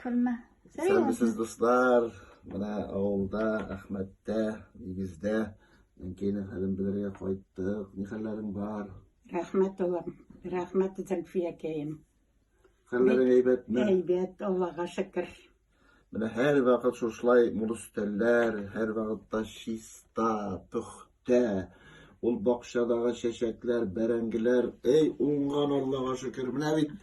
Көлмә. Исәнмесез, дуслар. Менә авылда, Әхмәттә, нигездә әнкәйнең хәлен белергә кайттык. Ни хәлләрең бар? Рәхмәт, улым. Рәхмәт, Зөлфиякәем. Хәлләрең әйбәтме? Әйбәт, Аллага шөкер. Менә һәрвакыт шушылай мул өстәлләр, һәрвакытта чиста, пөхтә. Ул бакчадагы чәчәкләр, бәрәңгеләр, эй, уңган Аллага шөкер. Менә бит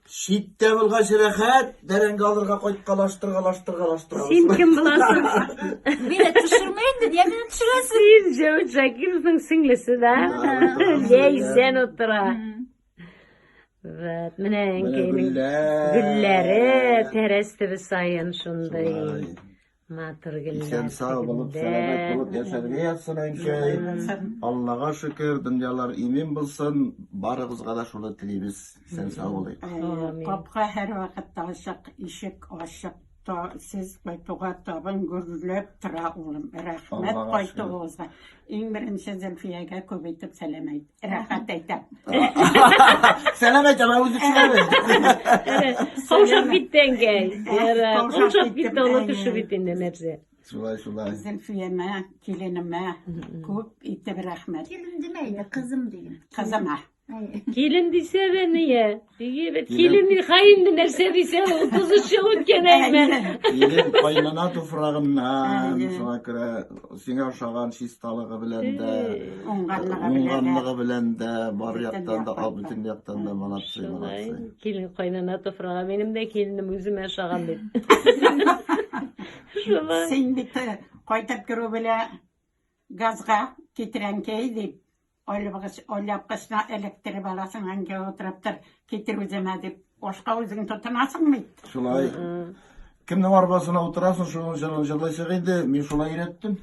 читтә булгач рәхәт, бәрәңге алырга кайткалаштыргалаштыргалаштырабыз. Син кем буласың? Мине төшермә инде, нигә мине төшерәсең? Син Җәвит Шакировның сеңлесе дә. Ләйсән утыра. Вот, менә әнкәйнең гөлләре тәрәз төбе саен шундый матур гөлләр. Исән сау булып, сәламәт булып яшәргә язсын әнкәй. Аллага шөкер, дөньялар имин булсын. Барыгызга да шуны телибез. Исән сау булыйк. Капка һәрвакытта ачык, ишек ачык. Та, сез кайтуга табын гөрләп тора, улым. Рәхмәт кайтуыгызга. Иң беренче Зөлфиягә күп итеп сәлам әйт. Рәхмәт әйтәм. Сәлам әйтәм, ә үзе сөйләми. Каушап китте әнкәй. Каушап китте, олы кеше бит инде нәрсә. Шулай, шулай. Зөлфиямә, киленемә күп итеп рәхмәт. Килен димә инде, кызым диген. Кызыма. Килен дисә дә ния? Бит килен хаинне нәрсә дисә, 33 ел үткән әйме. Килен кайнана туфрагыннан, шуңа күрә сиңа ошаган чисталыгы белән дә, уңганлыгы белән дә, бар яктан да, бөтен яктан да молодцы, молодцы. Килен кайнана туфрагы, минем дә киленем үземә ошаган бит. Шулай. Син бит кайтып керү белән газга китерәнкәй дип Алъяпкыч, алъяпкычны эләктереп аласың, әнкәй утырып тор, китер үземә дип, ашка үзең тотынасың бит. Шулай. Кемнең арбасына утырасың, шуның җырын җырлыйсың инде. Мин шулай өйрәттем.